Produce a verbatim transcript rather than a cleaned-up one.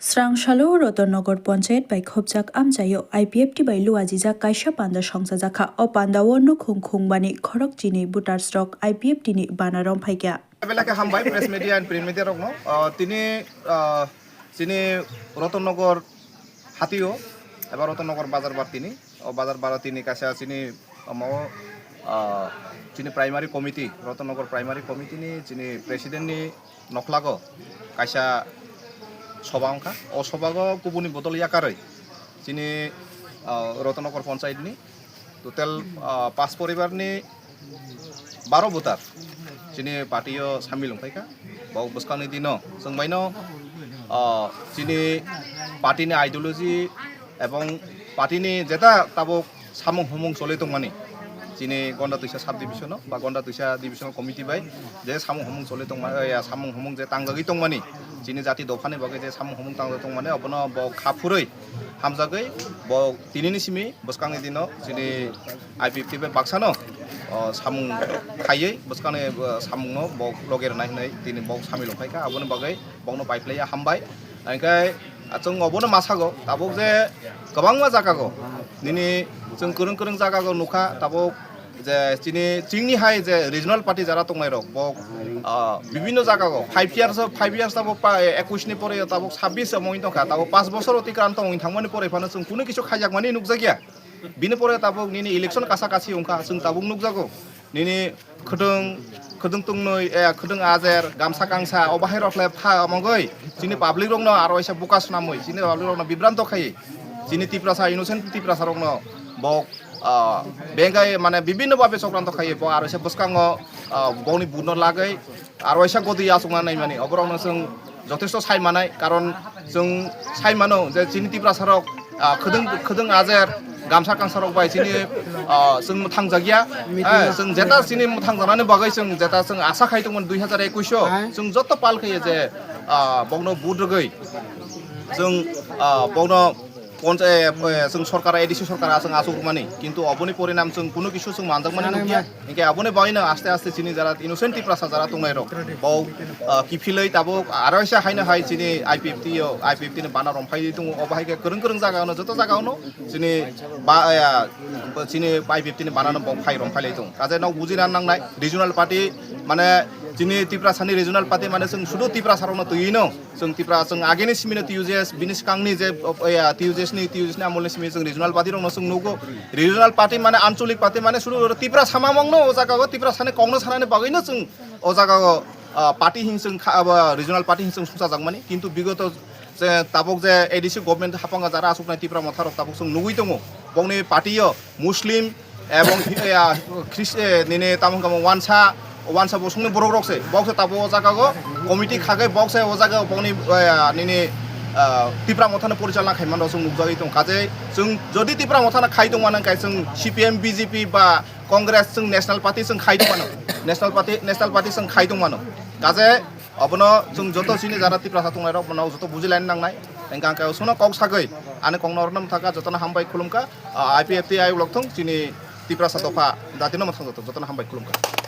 Srang salo Rotonnagar Panchayat bai khopjak amchaio I P F T bai luajijak kaisa panda songchajakha. O pandao nukhung khungbani khorok chini voters rok I P F T ni bana romphai kha. Belai khe hambai press media and print media rokno. Ah, tini, ah, chini Rotonnagar hatio eba Rotonnagar bazar bar tini. O bazar bar tini kaisa chini omo, ah, chini primary committee, Rotonnagar primary committee ni chini president ni nokhlago kaisa soba wngkha. O sobago kubuni bodol yakarwi chini, ah, Rotonnagar Panchayat ni total, ah, pas poribar ni baro voter chini party o samil wngphaikha. Bo bwskangni dino chwng baino, ah, chini party ni ideology ebong party ni jeta tabuk samung humung choli tongmani, chini Gonda Twisa sub division o ba Gonda Twisa divisional committee bai je samung humung choli tongma-, ya, samung humung je tangjagwi tongmani, chini jati dophani bagwi je samung humung tangjak tongmani, obono bo kha phurwi hamjagwi bo tinini simi bwskangni dino chini I P F T bai baksano, o, samung khaiwi bwskangni, o, samungno bo loge rwnai hwnwi tini bo samil wngphaikha, aboni bagwi bokno pai phlaiya hambai. Hingkhe chwng obono masago tabuk je kwbangma jagao nini chwng kwrwng kwrwng jagao nukha tabuk je chini chingni hai je regional party jara tongnairok bo, ah, bibinno jagao five years, five years tabuk pa, ekwis ni pore tabuk sabbish wngwi tongkha, tabuk panch bosor otikrant wngwi thangmani pore phano chwng kunu kisu khaijakmani nukjakya. Bini pore tabuk nini election kasa kasi wngkha, chwng tabuk nukjago. Nini khwdwng, khwdwng tungnwi, eh, khwdwng ajer, gamsa kangsa, o bahai rok le pha mongoi. Chini public rokno aro waisa buka swnamwi, chini public rokno bibranto khai. Chini Tiprasa, innocent Tiprasa rokno bo, ah, bengai mane bibinno babe chokranto khai. Bo aro waisa bwskango, ah, boni budno lagwi aro waisa godi achukna naimani. Oborokno chwng jothesto sai manai, karon chwng sai mano je chini Tiprasa rok, ah, khwdwng, khwdwng ajer gamsa kangsa rok bai chini, ah, chwng mwthang jakya. Eh, chwng jeta chini mwthang jaknani bagwi chwng jeta chwng asa khai tongmani dui hazar ekwis o chwng joto pal khaiye je, ah, bokno vote rwgwi chwng, ah, bokno poncha-, eh, eh, chwng sorkar, A D C sorkar chwng achuk rwmani, kintu oboni porinam chwng kunu kisu chwng manjakmani nukya. Hingke aboni bagwino aste aste chini jara innocent Tiprasa jara tongnai rok bo, ah, kiphilwi tabuk aro waisa haino hai chini I P F T o, I P F T ni bana romphai tongo, obo hai khe kwrwng kwrwng jaga ono, joto jaga ono chini ba, ah, chini I P F T ni bana no bo phai romphai lai tongo. Kaje nok bujina nangnai regional party mane chini Tiprasa ni regional party mane chwng sudu Tiprasa rokno twiwi no. Chwng Tipra, chwng ageni simino T U J S, bini swkangni je, o, ya, T U J S ni, T U J S ni amolni simi chwng regional party rokno chwng nugo. Regional party mane ancholik party mane sudu oro Tipra samamongno o jaga o Tipra sani kokno sanani bagwino chwng o jaga o, ah, party hing chwng kha-, abo regional party hing chwng sumsajakmani. Kintu bigoto je tabuk je A D C government hapanga jara achuknai Tipra motha rok tabuk chwng nugwi tongo. Bongni party o Muslim ebong hi-, ya, Chris-, eh, nini tamo hwnkhamo wansa, wansa bosongni borok rok se, bok se tabuk o jaga o committee khagai bok se o jaga o bokni, eh, nini, ah, Tipra Motha no porichalna khaimani rok chwng nukjagwi tong kha je chwng jodi Tipra Motha no khai tongmani hwnkhe chwng C P M, B J P ba Congress chwng National Party chwng khai tongmano, National Party, National Party chwng khai tongmano. Kaje obono chwng joto chini jara Tiprasa tongnai rok bono joto bujilaina nangnai. Hingkhe ang khe sono kok sagwi ani kokno orna mwthaka jotono hambai khulumkha. Ah, I P F T ayuk lok thung chini Tiprasa dopha jatino mwthang joto, jotono hambai khulumkha.